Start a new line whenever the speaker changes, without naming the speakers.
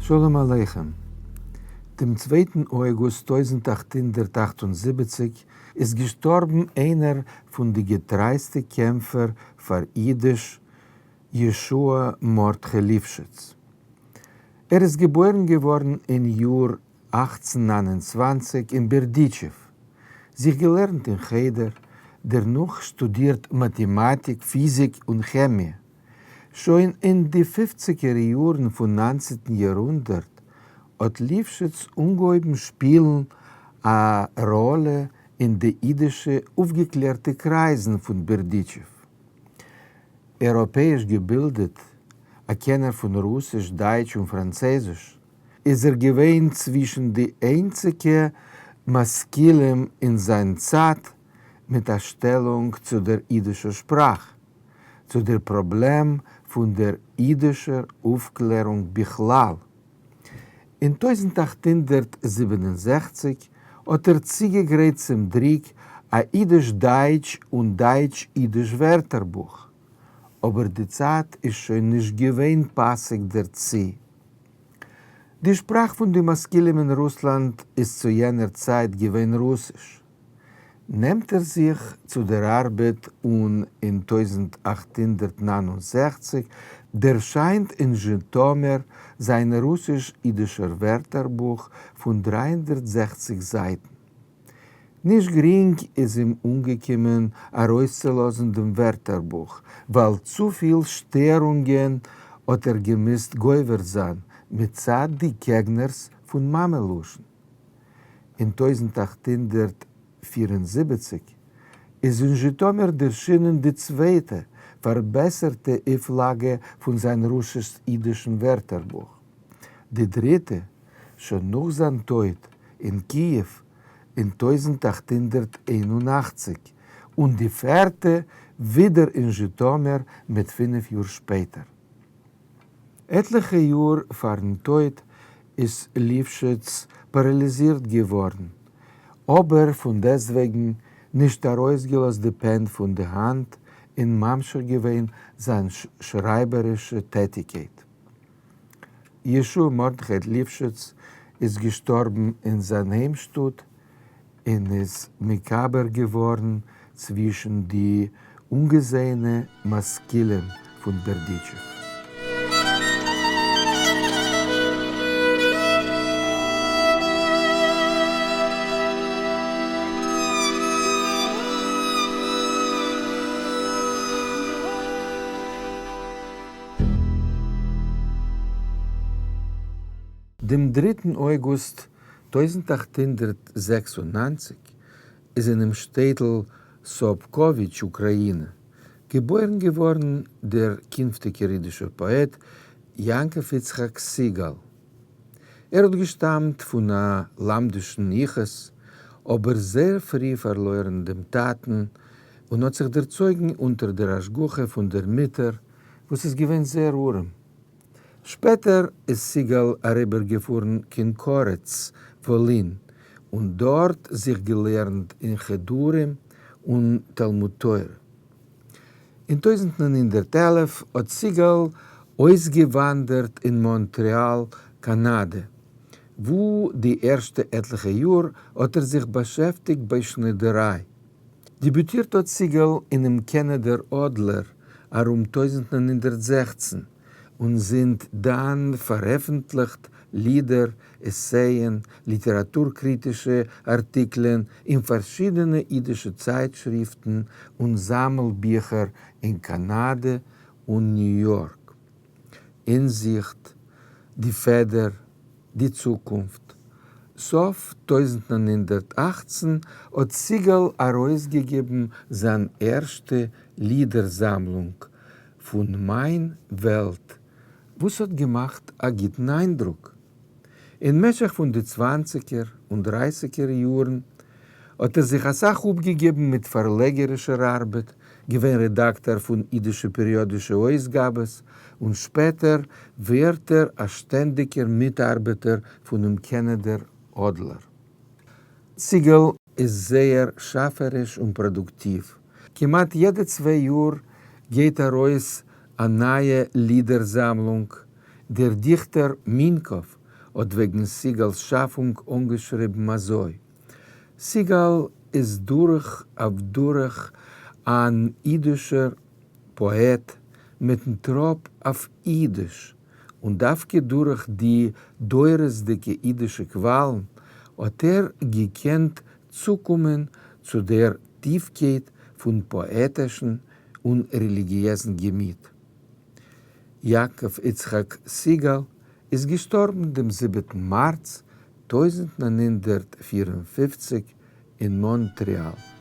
שלום עליכם. דעם צווייטן אויגוסט 1878 איז געשטארבן איינער פון די געטרייסטע קעמפער פאר אידיש, ישוע מרדכי ליפשיץ. ער איז געבוירן געווארן אין יאר 1829 אין בערדיטשעוו, זיך געלערנט אין חדר, דערנאך שטודירט מאטעמאטיק, פיזיק און כעמיע. שוין אין די פופציגער יארן פון ניינצנטן יארהונדערט האט ליפשיץ אנגעהויבן שפילן א ראלע אין די אידישע אויפגעקלערטע קרייזן פון בערדיטשעוו. אייראפעאיש געבילדעט, א קענער פון רוסיש, דייטש און פראנצייזיש, איז ער געווען צווישן די איינציגע משכילים אין זיין צייט מיט א שטעלונג צו דער אידישער שפראך, צו דער פראבלעם פון דער אידישער אויפקלערונג בכלל. אין 1867 האט ער צוגעגרייט צום דרוק א אידיש-דייטש און דייטש-אידיש ווערטערבוך, אבער די צייט איז שוין נישט געווען פאסיג דערצו. די שפראך פון די משכילים אין רוסלאנד איז צו יענער צייט געווען רוסיש. נעמט ער זיך צו דער ארבעט און אין 1869 דערשיינט אין זשיטאמיר זיין רוסיש-אידישער ווערטערבוך פון 360 זייטן. נישט גרינג איז אים אנגעקומען ארויסצולאזן דעם ווערטערבוך, ווייל צופיל שטערונגען האט ער געמוזט גובר זיין מצד די קעגנערס פון מאמע-לשון. אין 1874 איז אין זשיטאמיר דערשינען די צווייטע, פארבעסערטע אויפלאגע פון זיין רוסיש-אידישן ווערטערבוך. די דריטע, שוין נאך זיין טויט אין קיעוו אין 1881, און די פערטע ווידער אין זשיטאמיר מיט פינף יאר שפעטער. עטליכע יאר פארן טויט איז ליפשיץ פאראליזירט געווארן, אבער פון דעסטוועגן נישט ארויסגעלאזט די פען פון די האנט און ממשיך געווען זיין שרייבערישע טעטיקייט. ישוע מרדכי ליפשיץ איז געשטארבן אין זיין היימשטאט און איז מקבר געווארן צווישן די אנגעזעענע משכילים פון בערדיטשוב. דעם דריטן אויגוסט 1896 איז אינעם שטעטל סאבקאוויטש, אוקראינע, געבוירן געווארן דער קינפטיגער אידישער פאעט יעקב יצחק סיגאל. ער האט געשטאמט פון א לומדישן יחוס, אבער זייער פרי פארלוירן דעם טאטן און האט זיך דערצויגן אונטער דער השגחה פון דער מוטער, וואס איז געווען זייער ארעם. שפעטער איז סיגאל אריבערגעפארן קיין קארעץ, וואלין, און דארט זיך געלערנט אין חדרים און תלמוד תורה. אין 1911 האט סיגאל אויסגעוואנדערט אין מאנטרעאל, קאנאדע, וואו די ערשטע עטליכע יאר האט ער זיך באשעפטיגט ביי שנידעריי. דעביוטירט האט סיגאל אינעם קענעדער אדלער ארום 1916, און זינט דאן פארעפנטליכט לידער, עסייען, ליטעראטור-קריטישע ארטיקלען אין פארשידענע אידישע צייטשריפטן און זאמל-ביכער אין קאנאדע און ניו יארק. אינזיכט, די פעדער, די צוקונפט. סוף 1918 האט סיגאל ארויסגעגעבן זיין ערשטע לידער-זאמלונג, פון מיין וועלט, וואס האט געמאכט א גוטן איינדרוק. אין משך פון די צוואנציגער און דרייסיגער יארן האט ער זיך אסאך אפגעגעבן מיט פארלעגערישער ארבעט, געווען רעדאקטאר פון אידישע פעריאדישע אויסגאבעס, און שפעטער ווערט ער א שטענדיגער מיטארבעטער פונעם קענעדער אדלער. סיגאל איז זייער שאפעריש און פראדוקטיוו, כמעט יעדע צוויי יאר גייט ארויס א נייע לידער זאמלונג, דער דיכטער מינקאוו האט וועגן סיגאל'ס שאפונג אנגעשריבן אזוי, סיגאל איז דורך אויף דורך אן אידישער פאעט מיטן טראפ אויף אידיש, און דווקא דורך די דורות'דיגע אידישע קוואלן האט ער געקענט צוקומען צו דער טיפקייט פון פאעטישן און רעליגיעזן געמיט. יעקב יצחק סיגאל איז געשטארבן דעם זיבעטן מארץ 1954 אין מאנטריאל.